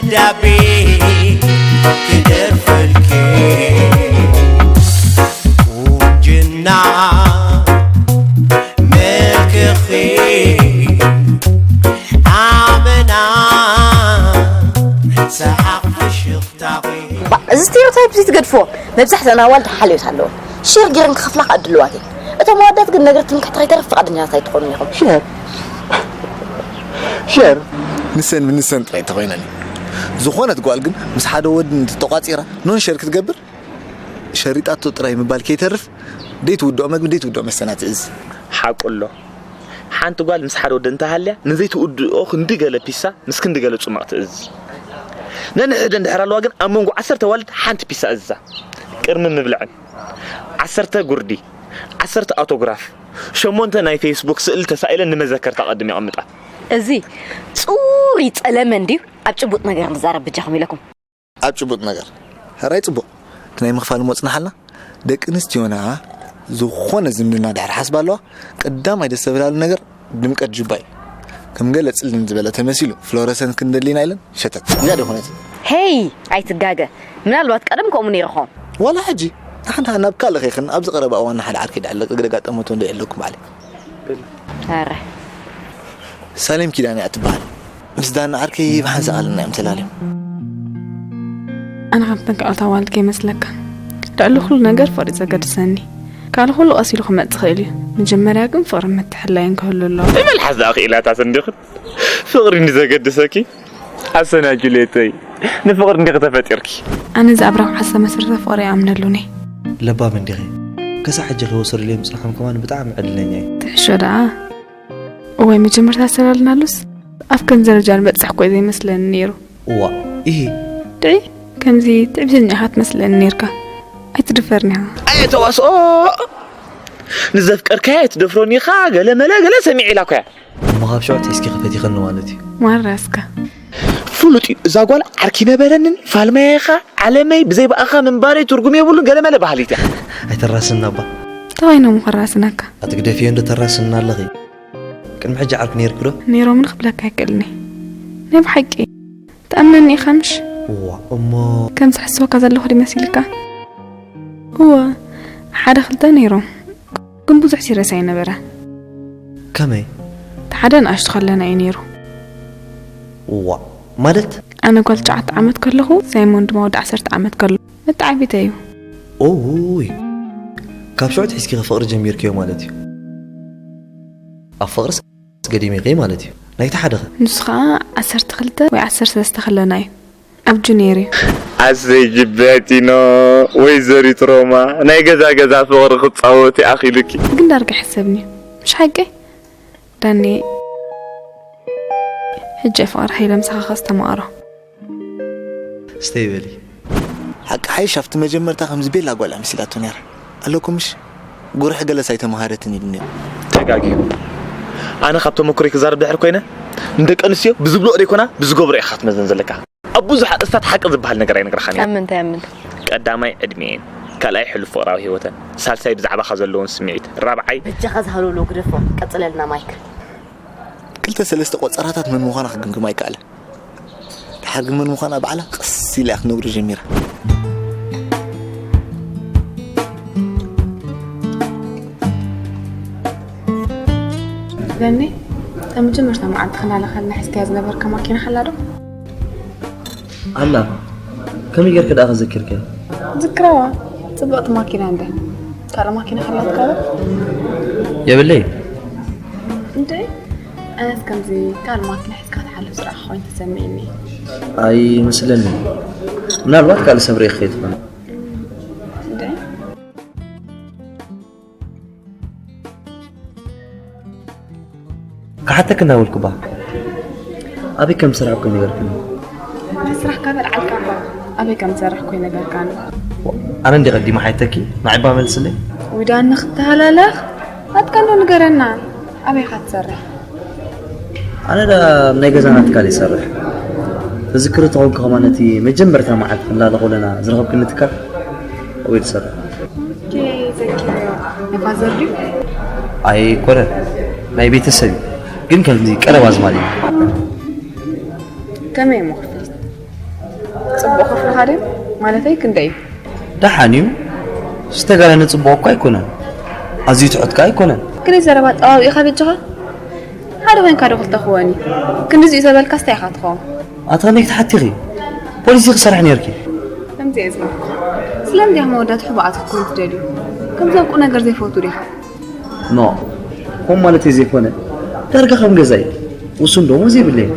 ዳቤ ክደርፈልኪ ቁንጅና መልክኺ ኣመና ሰሓቕ ፍሽኽታኺ። ባ- እዚ ስቴሪዮታይፕ እዚ ትገድፍዎ። መብዛሕትአን ኣዋልድ ሓልዮት ኣለወን። ሼር ገይረን ክኸፍላ ከዓ ድልዋት እየን። እቶም ኣወዳት ግን ነገር ትምክሕቲ ከይተርፍ ፍቓደኛታት ኣይትኾኑን ኢኹም። ሸር ሸር ንሰን ንሰን ጥራይ ተኾይነን ዝኾነት ጓል ግን ምስ ሓደ ወዲ እንተተቋፂራ ኖን ሸር ክትገብር ሸሪጣቶ ጥራይ ምባል ከይተርፍ ደይትውድኦ መግቢ ደይትውድኦ መስተና ትእዝ። ሓቁ ኣሎ። ሓንቲ ጓል ምስ ሓደ ወዲ እንተሃልያ ንዘይትውድኦ ክንዲ ገለ ፒሳ ምስ ክንዲ ገለ ጹማቕ ትእዝዝ። ነንሕድሕደን ድሕር ኣለዋ ግን ኣብ መንጎ ዓሰርተ ኣዋልድ ሓንቲ ፒሳ እዝዛ። ቅድሚ ምብልዐን ዓሰርተ ጉርዲ፣ ዓሰርተ ኣውቶግራፍ፣ ሸሞንተ ናይ ፌስቡክ ስእሊ ተሳኢለን ንመዘከርታ ኣቐድም የቐምጣ። እዚ ጹሩይ ጸለመ እንድዩ ኣብ ጭቡጥ ነገር ንዛረብ ብጃኹም ኢለኩም። ኣብ ጭቡጥ ነገር ሕራይ ጽቡቕ እቲ ናይ ምኽፋል እሞ ጽናሓልና። ደቂ ኣንስትዮና ዝኾነ ዝምድና ድሕር ሓስባ ኣለዋ ቀዳማይ ደስ ዘብላሉ ነገር ድምቀት ጁባ እዩ። ከም ገለ ጽልም ዝበለ ተመሲሉ ፍሎረሰንት ክንደሊና ኢለን ሸተት እዚኣ ዶ ኮነት? ሄይ ኣይትጋገ ምናልባት ቀደም ከምኡ ነይርኾም። ዋላ ሕጂ ንሓንታ ናብ ካልእ ኸይኽን ኣብዚ ቀረባ እዋን ንሓደ ዓርከይ ድኣ ለቅቅ ደጋጠመቶ እንዶ የለኩም ባዕለይ። ኣረ ሳሌም ኪዳነ እያ ትበሃል። ምስ ዳና ዓርከይ ብሓንሳእ ኣለና እዮም ተላልዮም። ኣነ ከምተን ካልኦት ኣዋልድ ከይመስለካ ልዕሊ ኩሉ ነገር ፍቕሪ ዘገድሰኒ። ካልእ ኩሉ ቀስ ኢሉ ክመጽእ ይኽእል እዩ። መጀመርያ ግን ፍቕርን ምትሕልላይን ክህሉ ኣለዎ። ብመልሓስ ደኣ ክኢላታ ሰንዲኽን ፍቕሪ እንዲ ዘገድሰኪ ኣሰና ጁልየተይ ንፍቕሪ እንዲኺ ተፈጢርኪ። ኣነ እዚ ኣብ ረብሓ ዝተመስረተ ፍቕሪ ኣይኣምነሉን እየ። ለባም እንዲኺ። ክሳዕ ሕጂ ከይወሰዱለይ ምጽንሖም ከማን ብጣዕሚ ዕድለኛ እየ። ትሕሾ ደኣ። እዋይ መጀመርታ ዝተላለናሉስ ኣብ ከምዚ ደረጃ ንበጽሕ እኮ እዩ ዘይመስለኒ ነይሩ። እዋእ ኢሂ። ድዒ ከምዚ ትዕቢተኛ ኢኻ ትመስለኒ ነይርካ። ኣይትድፈርን ኢኻ። ኣየ ተዋስኦ ንዘፍቀርካዮ ኣይትደፍሮን ኢኻ ገለ መለ ገለ ሰሚዐ ኢላ እኮ እያ። እሞ ካብ ሽዑ ሒዝኪ ፈቲኽኒ ማለት እዩ። ማራ እስከ። ፍሉጥ እዩ እዛ ጓል ዓርኪ ነበረንን ፋልማየ ኢኻ ዓለመይ ብዘይ ብኣኻ ምንባረይ ትርጉም የብሉን ገለ መለ በሃሊት እያ። ኣይተራስና እባ። እንታይ ኮይኖም ከራስነካ? ኣትግደፍዮ እንዶ ተራስና ኣለኺ። ቅድሚ ሕጂ ዓርኪ ነይርኪ ዶ? ነይሮምኒ ክብለካ ኣይክእልን እየ። ናይ ብሓቂ ትኣምነኒ ኢኻ ምሽ? እዋ እሞ። ከም ዝሕስበካ ዘለኹ ድዩ መሲልካ? እወ ሓደ ክልተ ነይሮም። ግን ብዙሕ ሲረስ ኣይነበረ። ከመይ? እቲ ሓደ ንኣሽቱ ከለና እዩ ነይሩ። ዋእ ማለት? ኣነ ጓል ትሽዓተ ዓመት ከለኹ ሳይሞን ድማ ወዲ ዓሰርተ ዓመት ከሎ መተዓቢተይ እዩ። ኡይ ካብ ሽዑ ኣትሒዝኪ ከ ፍቕሪ ጀሚርክዮ ማለት እዩ። ኣብ ፍቕርስ ገዲምኺ ማለት እዩ። ናይቲ ሓደ ከ? ንሱ ኸዓ ዓሰርተ ክልተ ወይ ዓሰርተ ሰለስተ ከለና እዩ። ኣብ ጁኒየር እዩ። ኣሰይ ጅበቲኖ ወይዘሪት ሮማ ናይ ገዛ ገዛ ፍቕሪ ክጻወት ይኣኺሉኪ። ግን ዳርጋ ይሕሰብኒ እዩ ምሽ ሓቂ? ዳኒ ሕጂ ፍቕሪ ሓይለ ምሳኻ ከስተማቕሮ። ስተይ በሊ። ሓቂ ሓይሽ ኣብቲ መጀመርታ ከምዚ ቤላ ጓል ኣምሲላቶ ነይራ ኣለኩ ምሽ? ጉርሒ ገለስ ኣይተመሃረትን ኢሉ ነይሩ። ተጋግዩ። ኣነ ካብ ተመክሮይ ክዛረብ ድሕር ኮይነ ንደቂ ኣንስትዮ ብዝብልኦ ደይኮና ብዝገብሮ ኢኻ ክትመዘን ዘለካ። ኣብ ብዙሕ ኣርእስታት ሓቂ ዝበሃል ነገር ኣይነግርኻን እየ። ኣብ ምንታይ ኣብ ምንታይ? ቀዳማይ ዕድሚኤን፣ ካልኣይ ሕሉፍ ፍቕራዊ ህይወተን፣ ሳልሳይ ብዛዕባኻ ዘለወን ስምዒት፣ ራብዓይ በጃኻ ዝሃለውለው ግደፎ ቀጽለልና ማይክ። ክልተ ሰለስተ ቆጸራታት መን ምዃና ክግምግማ ኣይከኣለን። ደሓር ግን መን ምዃና ባዕላ ቀስ ኢላ እያ ክትነግሮ ጀሚራ። ዳኒ፣ እታ መጀመርታ መዓልቲ ክላለ ከለና ሒዝካያ ዝነበርካ ማኪናኻ ኣላ ዶ? ኣላ። ከመይ ጌርኪ ደኣ ከዘኪርክያ? ዝክረዋ። ጽብቕቲ ማኪና እንድያ። ካልእ ማኪና ሃላትካ ዶ? የብለይን። እንድዒ? ኣነስ ከምዚ ካልእ ማኪና ሒዝካ ትሓልፍ ዝረኣኹ ኮይኑ ተሰሚዕኒ። ኣይመስለንን። ምናልባት ካልእ ሰብ ርኢኺ ከይትኾኒ። እንድዒ? ክሓተኪ እናበልኩ እባ ኣበይ ከም ዝሰርሕ እኮ ኣይነገርክኒ። ስራሕካ ተልዓልካ እባ ኣበይ ከም ዝሰርሕ እኮ ኣይነገርካኒ። ኣነ እንድየ ቀዲመ ሓቲተኪ ንዓይ እባ መልስለይ። ውይ ዳኒ ክትተሃላለኽ ናትካ እንዶ ንገረና ኣበይ ኢኻ ትሰርሕ? ኣነ ደኣ ኣብ ናይ ገዛና ትካል እየ ዝሰርሕ። ትዝክሪ ተኾንኪ ከማን ነቲ መጀመርታ መዓልቲ ክንላለ ከለና ዝረኸብክኒ ትካል ኣብኡ እየ ዝሰርሕ። ኦኬ ዘኪረዮ። ናይ ፋዘር ድዩ? ኣይኮነን ናይ ቤተሰብ እዩ ግን ከምዚ ቀረብ ኣዝማድ እዩ። ከመይ እሞ ክፍሊት? ጽቡቕ ከፍልኻ ድዩ? ማለተይ ክንደይ እዩ? ደሓን እዩ። ዝተጋነነ ጽቡቕ እኳ ኣይኮነን፣ ኣዝዩ ትሑት ከኣ ኣይኮነን። ክንደይ ዘረባ ኣጠባብኢኻ በጃኻ? ሓደ ኮይንካ ዶ ክልተ ክወኒ? ክንድዚ እዩ ተበልካስ እንታይ ኢኻ ትኸውን? ኣታ ከመይ ክትሓቲኺ? ፖሊሲ ክሰርሕ ነርኪ። ከምዚ እየ ዝብለካ። ስለምንታይ ኢኻ መወዳእትኡ ሕቡኣት ክትኮኑ ትደልዩ? ከምዚ ኣብ ቁም ነገር ዘይፈቱ ዲኻ? ኖ ከምኡ ማለተይ ዘይኮነ፣ ዳርጋ ከም ገዛይ ውሱን ደሞዝ የብለይን።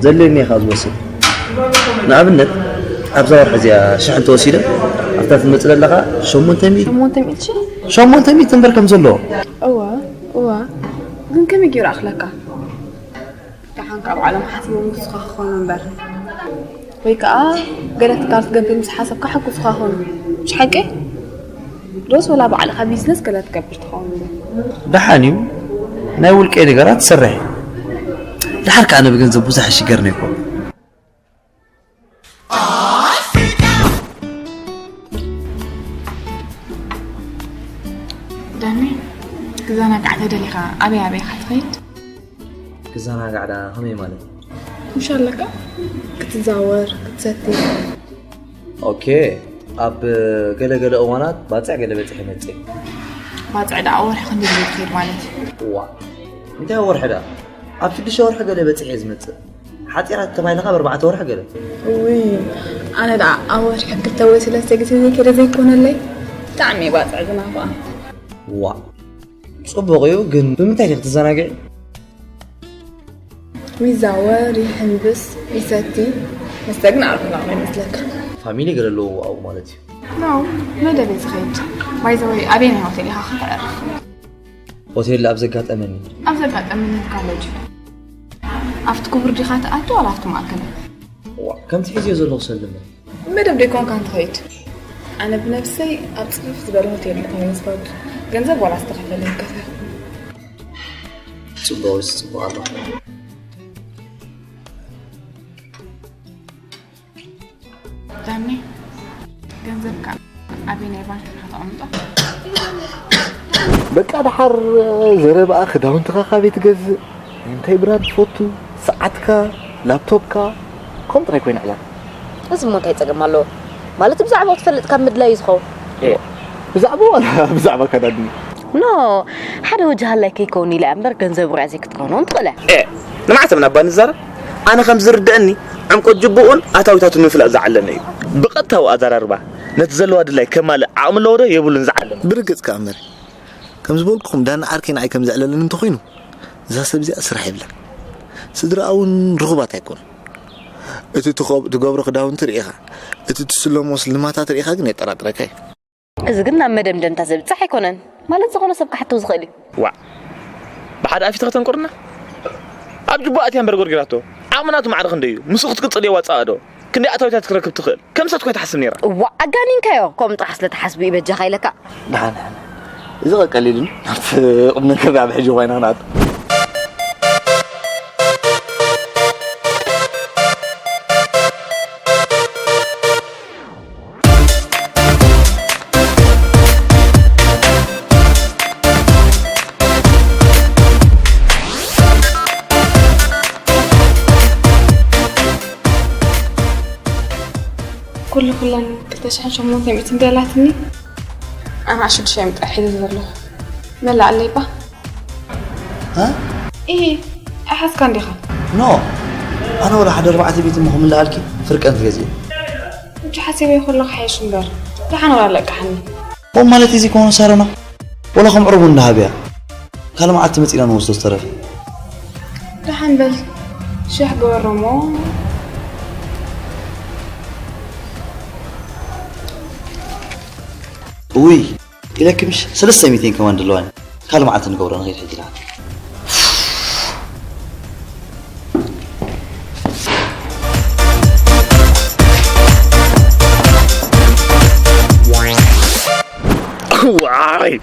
ዘድልየኒ እየ ከዓ ዝወስድ። ንኣብነት ኣብዛ ወርሒ እዚኣ ሽሕ እንተወሲደ ኣብታ ትመፅእ ዘላ ከዓ ሸሞንተ ሚእቲ ሸሞንተ ሚእቲ ሺሕ? ሸሞንተ ሚእቲ እምበር ከም ዘለዎ። እወ እወ ግን ከመይ ገይሩ ኣኽለካ? ደሓን ካብ ዓለም ሓሲቦም ንስኻ ክኾኑ እምበር ወይ ከዓ ገለ ትካል ክትገብር ምስ ሓሰብካ ሓጉስኻ ኾኑ። ምሽ ሓቂ? ዶስ ወላ ባዕልኻ ቢዝነስ ገለ ትገብር ትኸውን እምበር? ደሓን እዩ ናይ ውልቀይ ነገራት ትሰርሕ እየ። ደሓር ከዓ ነብገንዘብ ብዙሕ ሽገርና ይኮን። ዳኒ ክዘናጋዕ ተደሊኻ ኣበይ ኣበይ ኢኻ ትኸይድ? ክዘናጋዕ ደኣ ከመይ ማለት? ምሽ ኣለካ ክትዛወር ክትሰቲ። ኦኬ ኣብ ገለ ገለ እዋናት ባፅዕ ገለ በፂሕ ይመፅእ። ባፅዕ ደኣ ወርሒ ክንደይ ግዜ ትኸይድ ማለት እዩ? እዋ እንታይ ወርሒ ደኣ ኣብ ሽዱሽተ ወርሒ ገለ በፂሕ እየ ዝመፅእ። ሓፂራት ተባሂልኻ ኣብ ኣርባዕተ ወርሒ ገለ። እውይ ኣነ ደኣ ኣብ ወርሒ ክልተ ወይ ሰለስተ ግዜ ዘይከደ ዘይኮነለይ ብጣዕሚ እየ ባፅዕ ዝናፍቓ። ዋ ፅቡቕ እዩ ግን ብምንታይ ዲኺ ትዘናግዒ? ይዛወር፣ ይሕንብስ፣ ይሰቲ፣ መስተ ግን ኣልኮላዊ ነው ይመስለካ። ፋሚሊ ገለ ኣለዎ ኣብኡ ማለት እዩ። No፣ መደበይ ዝኸይድ። By the way ኣበየናይ ሆቴል ኢኻ ከተዕርፍ? ሆቴል ኣብ ዘጋጠመኒ። ኣብ ዘጋጠመኒ ኢልካ ሎጅ። ኣብቲ ክቡር ዲኻ ትኣቱ ዋላ ኣብቲ ማእከላይ? ዋ፣ ከምቲ ሒዝዮ ዘለኹ ሰልመ። መደብ ዶ ኣይኮንካን ትኸይድ? ኣነ ብነብሰይ ኣብ ጽፍፍ ዝበለ ሆቴል ምእታው እየ ዝፈቱ። ገንዘብ ዋላ ዝተኸፈለ ይከፈል። ጽቡቕ ወይስ ጽቡቕ ኣለኹ? ዳኒ፣ ገንዘብካ ኣበይ ናይ ባንክ ኢኻ ተቐምጦ? በቃ ደሓር ዘረባኣ ክዳውንትኻ ካበይ ትገዝእ? እንታይ ብራንድ ትፈቱ? ሰዓትካ፣ ላፕቶፕካ፣ ከምኡ ጥራይ ኮይኑ ዕላል። እዚ እሞ እንታይ ጸገም ኣለዎ? ማለት ብዛዕባኡ ትፈልጥ ካብ ምድላይ እዩ ዝኸውን። ብዛዕባ ዋላ ብዛዕባ ካዳድኒ? ኖ፣ ሓደ ወጂ ሃላይ ከይከውን ኢለ እያ እምበር ገንዘብ ውርያ ዘይክትከውን እውን ትኽእል እያ። ኤ፣ ንመዓስ ኢና እባ ንዛረብ? ኣነ ከም ዝርድኣኒ ዕምቆት ጅብኡን ኣታዊታቱን ምፍላጥ ዝዓለመ እዩ። ብቐጥታዊ ኣዘራርባ ነቲ ዘለዋ ድላይ ከማልእ ዓቕሚ ኣለዎ ዶ የብሉን ዝዓለመ? ብርግጽ ከኣ መሪ፣ ከም ዝበልኩኹም ዳኒ ዓርከይ ንዓይ ከም ዘዕለለኒ እንተኾይኑ እዛ ሰብ እዚኣ ስራሕ የብላን። ስድራኣ እውን ርኹባት ኣይኮኑን። እቲ ትኸ- ትገብሮ ክዳውንቲ ርኢኻ፣ እቲ ትስለሞ ስልማታት ርኢኻ ግን የጠራጥረካ እዩ። እዚ ግን ናብ መደምደምታ ዘብጽሕ ኣይኮነን። ማለት ዝኾነ ሰብ ክሓቶ ዝኽእል እዩ። ዋእ! ብሓደ ኣፍ ኢኺ ከተንቁርና? ኣብ ጅቡኣ ኣትያ እምበር ጎርጊራቶ። ዓቕሚ ናቱ ማዕረ ክንደይ እዩ? ምስኡ ክትቅጽል የዋጽኣ ዶ? ክንደይ ኣታዊታት ክትረክብ ትኽእል? ከም ንሳ እኮ ኣይትሓስብ ነይራ። ዋእ! ኣጋኒንካዮ። ከምኡ ጥራሕ ስለ ትሓስቡ እዩ በጃኻ ኢለካ። ደሓን ደሓን። እዚ ቐቀሊል እዩ። ናብቲ ቁምነገር ኣብ ሕጂ ኮይና ክንኣቱ። ኩሉ ኩለን ክልተ ሽሕን ሸሞንተ ሚእትን ደላትኒ ኣነ ሽዱሽተ ሚእቲ ጥራሕ ሒዘ ዘለኹ መላእ ኣለይባ እ ኢሂ ኣይሓዝካ እንዲኻ ኖ ኣነ ወላ ሓደ ኣርባዕተ ሚእቲ እሞ ክምልኣልኪ ፍርቀን ትገዝኢ እጂ ሓሲበዮ ከለኹ ሓይሽ እምበር ደሓን ወላ ለቅሓኒ ከምኡ ማለት እዚ ከሆነ ሳሮና ወላ ከም ዕርቡ እንዳሃብያ ካልእ መዓልቲ መፂና ንወስዶ ዝተረፈ ደሓን በል ሽሕ ግበሮሞ እውይ ኢለኪ ምሽ ሰለስተ ሚእቲ ከማን ደለዋኒ ካልእ መዓልቲ ንገብሮ ንኸይድ ሕጂ ደሓን ዋይ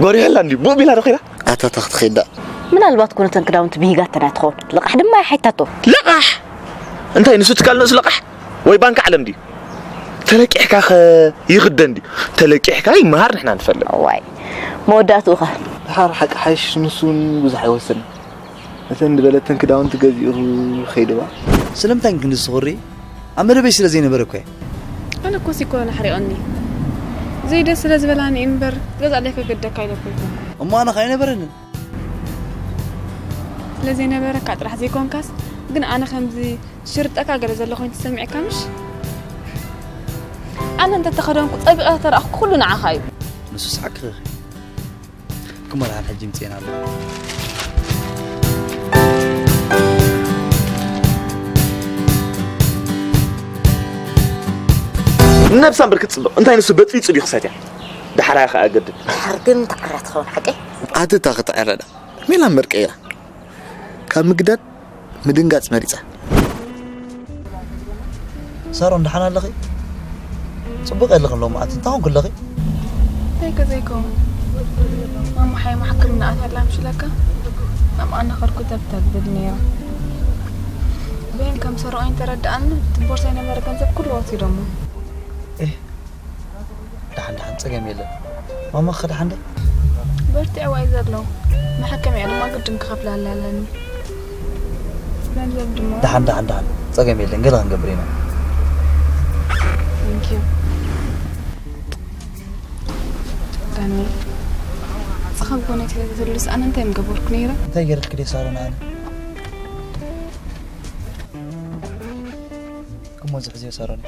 ጎሪሐላ እንዲ ብኡ ቢላ ዶ ኺዳ ኣታ ተኽቲ ኺዳ ምናልባት ኮነተን ክዳውንቲ ብሂጋተን ኣይትኸውን ልቓሕ ድማ ይሓይታቶ ልቓሕ እንታይ ንሱ ትካል ንእሱ ልቓሕ ወይ ባንክ ዓለም ድዩ ተለቂሕካ ኸ ይኽደን ድዩ ተለቂሕካ ይመሃር ንሕና ንፈልጥ ዋይ መወዳእትኡ ኸ ድሓር ሓቂ ሓይሽ ንሱ እውን ብዙሕ ኣይወስን እተን ዝበለተን ክዳውንቲ ገዚኡ ኸይድዋ ስለምንታይ ግን ክንዲ ዝኽሪ ኣብ መደበይ ስለ ዘይነበረ እኮ ኣነ እኮ ሲኮን ኣሕሪቐኒ። ዘይደስ ስለ ዝበላኒ እምበር፣ ገዛለይ ከገደካ ኢለኩ ኣይኮን። እሞ ኣነ ከይነበረንን። ስለ ዘይነበረካ ጥራሕ ዘይኮንካስ፣ ግን ኣነ ከምዚ ሽርጠካ ገለ ዘሎ ኮይኑ ተሰሚዕካ ምሽ? ኣነ እንተተኸደንኩ ጸቢቐ ተረኣኹ ኩሉ ንዓኻ እዩ። ንሱ ሰዓክ ክመርሃን ሕጂ ምጽኤና ኣሎ። ነብሳ እምበር ክትጽብቕ፣ እንታይ ንሱ በጥቢጹ ድዩ ክሰትያ? ዳሕራይ ከኣ ገድል። ድሓር ግን ተዓራ ትኸውን ሓቀይ? ኣቲ እታ ክትዕረዳ። ሜላ እምበር ቀይራ። ካብ ምግዳድ ምድንጋጽ መሪጻ። ሳሮን፣ ደሓን ኣለኺ? ጽቡቕ የለኽን ሎማዓንቲ። እንታይ ኾንኪ ኣለኺ? እንታይ ከ ዘይከውን? ማማ ሓይማ ሕክምና ኣትያ ኣላ ምሽ ኢለካ? ናብኣ እናኸድኩ ተብተብል ነይረ። በይን ከም ሰረቑኒ ተረድኣኒ፣ እቲ ቦርሳይ ነበረ ገንዘብ ኩሉ ወሲዶሞ። ኤህ፣ ደሓን ደሓን፣ ጸገም የለን። ማማ ከ ደሓን ዶ? በርቲዕዋ እዩ ዘሎ። መሐከሚኣ ድማ ግድን ክኸፍላላ ኣለኒ። ገንዘብ ድማ ደሓን ደሓን ደሓን፣ ጸገም የለን፣ ገለ ክንገብር ኢና። Thank you። ዳኒ፣ ንስኻ ብጎነይ ስለ ዘይትህሉስ ኣነ እንታይ ምገበርኩ ነይረ? እንታይ ገይረልኪ ድየ ሳሮን ኣነ? እሞ ዝሕዝዮ ሳሮን።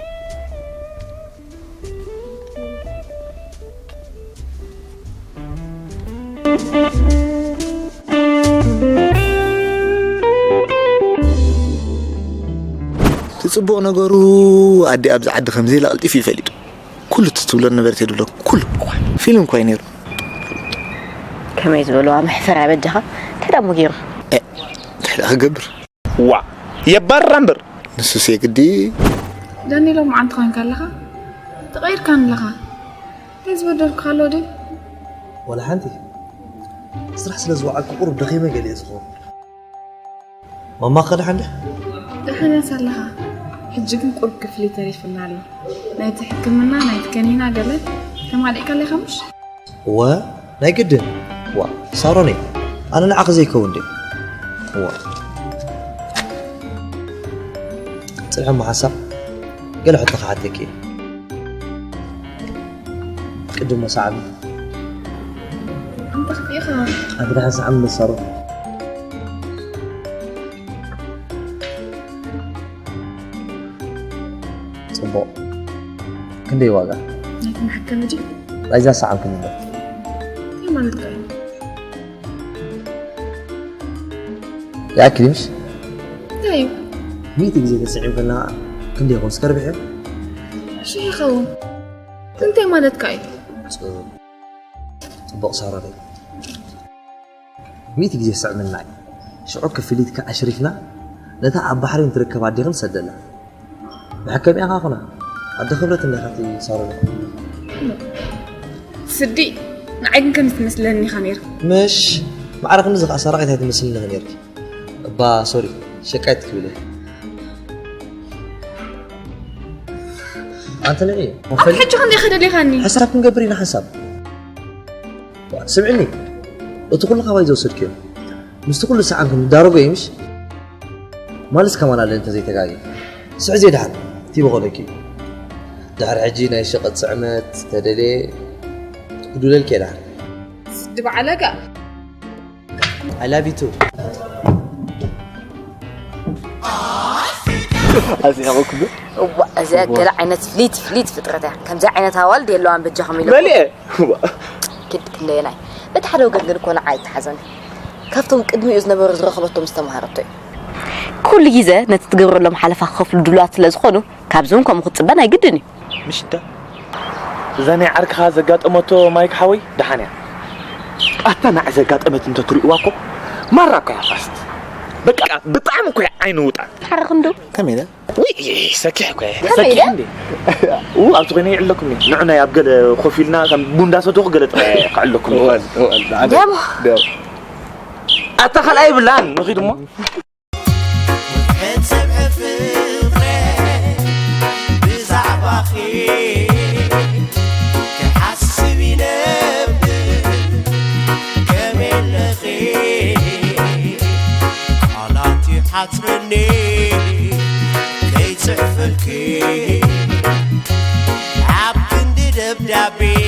እቲ ጽቡቕ ነገሩ ኣዲ ኣብዚ ዓዲ ከም ዘየለ ቀልጢፉ እዩ ፈሊጡ። ኩሉ እቲ ትብሎ ነበረት የድብሎ። ኩሉ። ፊልም እኳ እዩ ነይሩ። ከመይ ዝበልዋ መሕፈርያ በጃኻ? እንታይ ደኣ እሞ ገይሩ? እንታይ ደኣ ክገብር? ዋ የባራ እምበር። ንሱስ የግዲ። ዳኒ፣ ሎማዓንቲ ኮይንካ ኣለኻ? ተቐይርካኒ ኣለኻ። እንታይ ዝበደልኩኻ ኣሎ ድዩ? ወላ ሓንቲ። ስራሕ ስለ ዝወዓልኩ ቁሩብ ደኺመ ገሊኤ ዝኸውን። ማማ ከ ደሓን ድያ? ደሓን እያ ሳለኻ። ሕጂ ግን ቁሩብ ክፍሊት ተሪፍና ኣሎ። ናይቲ ሕክምና፣ ናይቲ ከኒና ገለ ተማሊእካ ኣለኻ ምሽ? እወ፣ ናይ ግድን። ዋ፣ ሳሮነይ፣ ኣነ ንዓኺ ዘይከውን ድየ? እወ። ጽንሒ እሞ ሓንሳብ ገለ ሕቶ ክሓተኪ እየ። ቅድሞ ሰዓቢ። ኣንታ ክጥኢኻ። ኣቲ ደሓን ሰዓቢ መሳሮ። ጽቡቕ። ክንደይ ዋጋ? ናይቲ መሐከሚ ድዩ? ናይዛ ሰዓብ ክንደይ? እንታይ ማለትካ እዩ? ይኣክል ምሽ? እንታይ እዩ? ሚእቲ ግዜ ተስዒምክልና ክንደይ ይኾን እስከ ርብሕ? ሽሕ ይኸውን። እንታይ ማለትካ እዩ? ጽቡቕ። ጽቡቕ ሳሮነይ። ሚእቲ ግዜ ስዕምና እዩ። ሽዑ ክፍሊትካ ኣሽሪፍና ነታ ኣብ ባሕሪን ትርከብ ኣዴኽን ሰደላ። መሐከሚኣ ኸኣ ኹና። ኣደ ክብረት እንዲኻ እቲ ሳሮን። ስዲ፣ ንዓይ ግን ከምዚ ትመስለኒ ኢኻ ነይርካ። ምሽ፣ ማዕረ ክንድዚ ኸኣ ሰራቒት ኣይትመስልኒ ኢኺ ነይርኪ። እባ ሶሪ፣ ሸቃይት ትክብል ኢኺ። ኣንቲ ንዒ፣ ኣብ ሕጂ ክንደይ ኢኻ ደሊኻኒ? ሓሳብ ክንገብር ኢና ሓሳብ። ስምዕኒ፣ እቲ ኩሉ ካባይ ዝወሰድክዮ፣ ምስቲ ኩሉ ሰዓምኪ ንዳረጎ እዩ ምሽ? ማለስ ከማን ኣለ እንተዘይተጋግየ። ስዕዜ ደሓን፣ እቲ በኸለኪ። ድሕሪ ሕጂ ናይ ሸቐጥ ስዕመት ተደልየ፣ ክዱለልኪ እየ ደሓን። ስዲ በዓለጋ። I love you too። ኣዚሓቑኩ ዶ? እዋ፣ እዚኣ ገለ ዓይነት ፍሊት፣ ፍሊት ፍጥረት እያ። ከምዚ ዓይነት ኣዋልድ የለዋን በጃኹም ኢለ። መሊኤ። እዋ። ክድ ክንደየናይ። በቲ ሓደ ወገን ግን እኮ ንዓይ ኣይተሓዘን። ካብቶም ቅድሚኡ ዝነበሩ ዝረኸበቶም ዝተምሃረቶ እዩ። ኩሉ ግዜ ነቲ ትገብረሎም ሓለፋ ክኸፍሉ ድሉዋት ስለ ዝኾኑ፣ ካብዞም ከምኡ ክትጽበ ናይ ግድን እዩ። ምሽታ እዛ ናይ ዓርክኻ ዘጋጠመቶ ማይክ ሓወይ ደሓን እያ። ኣታ ንዓይ ዘጋጠመት እንተትርእይዋ እኮ ማራ እኮ እያ ፋስት። በቃ ብጣዕሚ እኮ እያ ዓይኒ ውጣ። ሓረ ክንዱ። ከመይ ኢለ? ውይ ሰኪሕ እኮ እየ። ከመይ ኢለ? ሰኪሕ እንዴ? ው ኣብቲ ኮይነ ይዕለኩም እየ። ንዑ ናይ ኣብ ገለ ኮፍ ኢልና ከም ቡን እንዳሰተኹ ገለ ጥራይ ክዕለኩም እየ። እዋን፣ እዋን፣ ደሞ። ደሞ። ኣታ ካልኣይ ብላን ንኺድ እሞ። ሕጽብ ሕፍረ ብዛዕባኺ ክሓስብ ይነብር ከመይ ኣለኺ? ቃላት ይሓጽረኒ ከይጽሕፈልኪ። ደብዳቤ